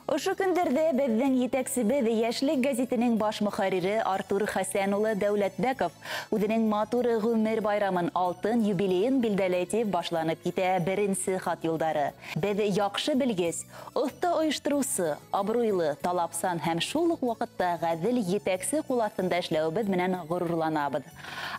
Ошо көндәрҙә беҙҙең етәксебеҙ Йәшлек гәзитенең баш мөхәррире Артур Хәсән улы Дәүләтбәков үҙенең матур ғүмер байрамын, алтын юбилейын билдәләй тип башланып китә беренсе хат юлдары. Беҙ яҡшы белгес, оҫта ойоштороусы, абруйлы, талапсан һәм шул уҡ ваҡытта ғәҙел етәксе ҡул аҫтында эшләүебеҙ менән ғорурланабыҙ.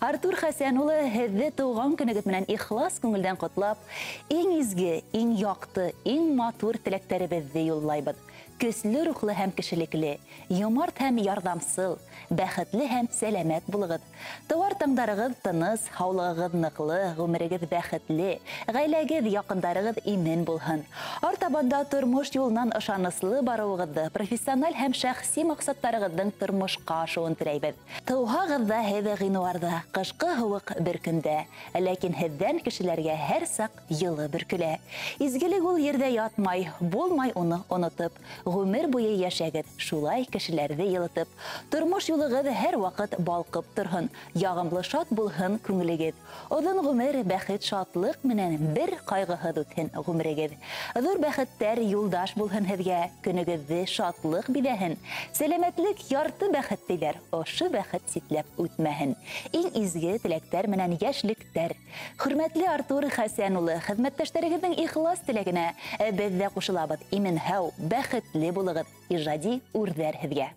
Артур Хәсән улы, һеҙҙе тыуған көнөгөҙ менән ихлас күңелдән ҡотлап, иң изге, иң яҡты, иң матур теләктәребеҙҙе юллайбыҙ. Көслө рухлы һәм кешелекле, йомарт һәм ярҙамсыл, бәхетле һәм сәләмәт булығыҙ. Тыуар таңдарығыҙ тыныс, һаулығығыҙ ныҡлы, ғүмерегеҙ бәхетле, ғаиләгеҙ, яҡындарығыҙ имен булһын. Артабанда тормош юлынан ышаныслы барыуығыҙҙы, профессиональ һәм шәхси маҡсаттарығыҙҙың тормошҡа ашыуын теләйбеҙ. Тыуһағыҙ ҙа һеҙ ғинуарҙа, ҡышҡы һыуыҡ бер көндә, ләкин һеҙҙән кешеләргә һәр саҡ йылы бөркөлә. Изгелек ул ерҙә ятмай, булмай уны онотоп. Ғүмер буйы йәшәгеҙ, шулай кешеләрҙе йылытып. Тормош юлығыҙ һәр ваҡыт балҡып торһон, яғымлы шат булһын күңелегеҙ. Оҙон ғүмер, бәхет, шатлыҡ менән бер ҡайғыһыҙ үтһен ғүмерегеҙ. Ҙур бәхеттәр юлдаш булһын һеҙгә, көнөгөҙҙө шатлыҡ биҙәһен. Сәләмәтлек ярты бәхет тиҙәр, ошо бәхет ситләп үтмәһен. Иң изге теләктәр менән йәшлектәр. Хөрмәтле Артур Хәсән улы, хеҙмәттәштәрегеҙҙең ихлас теләгенә беҙ ҙә ҡушылабыҙ. Имен һау, бәхетле булығыҙ, ижади үрҙәр һеҙгә.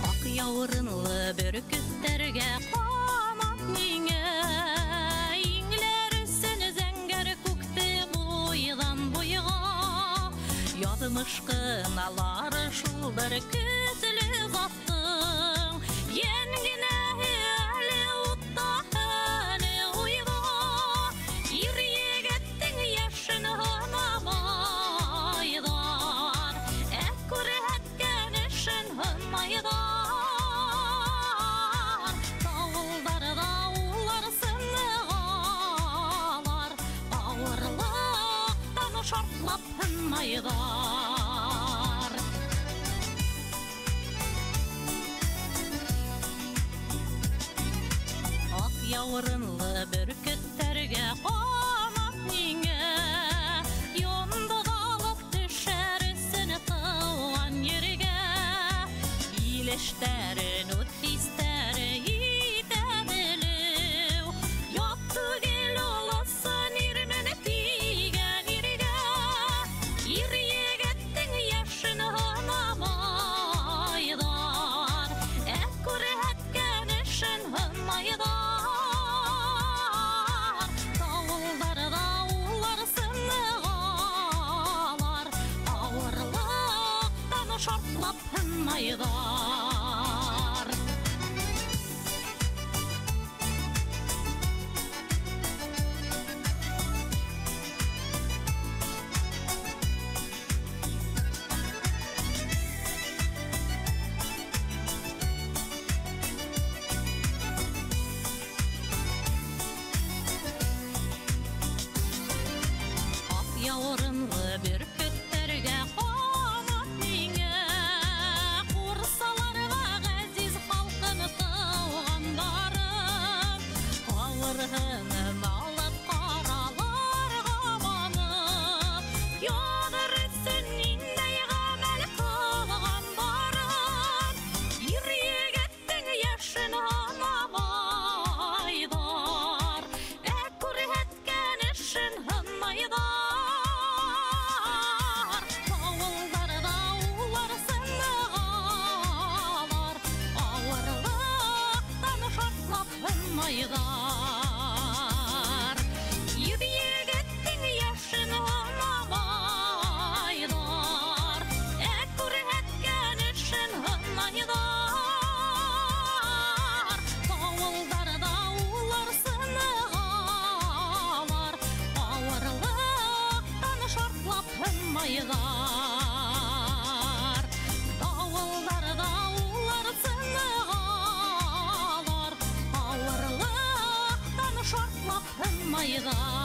Аҡ яурынлы бөркөттәргә ҡанат ниңә, иңләр өсөн зәңгәр күкте буйҙан буйға. Яҙмыш ҡыналар шул бер көслө заттың, йән генәһе әле утта, әле уйҙа. Ир егеттең йәшен һынамайҙар, ә күрһәткән эшен һынайҙар. Тауылдарҙа улар сынығалар, ауырлыҡтан шартлап һынмайҙар. Аҡ яурынлы бөркөттәргә ҡанат ниңә, йондоҙ алып төшәр өсөн тыуған ергә. Ил эштәрен үҙ хистәре итә белеү, ят түгел ул ысын ирмен тигән иргә. Ир егеттең йәшен һынамайҙар, ә күрһәткән эшен һынайҙар. Тауылдарҙа улар сынығалар, ауырлыҡтан шартлап һынмайҙар. Аҡ яурынлы бөркөттәргә ҡанат ниңә, ҡурсаларға ғәзиз халҡын тыуғандарын, ҡауырһынын алып ҡараларға манып, яҙыр өсөн ниндәй ғәмәл ҡылғандарын. Ир егеттең йәшен һанамайҙар, ә күрһәткән эшен һынайҙар. Тауылдарҙа улар сынығалар, ауырлыҡтан шартлап һынмайҙар. Ир егеттең йәшен һанамайҙар, ә күрһәткән эшен һынайҙар. Тауылдарҙа улар сынығалар, ауырлыҡтан шартлап һынмайҙар. Тауылдарҙа улар сынығалар, ауырлыҡтан шартлап һынмайҙар.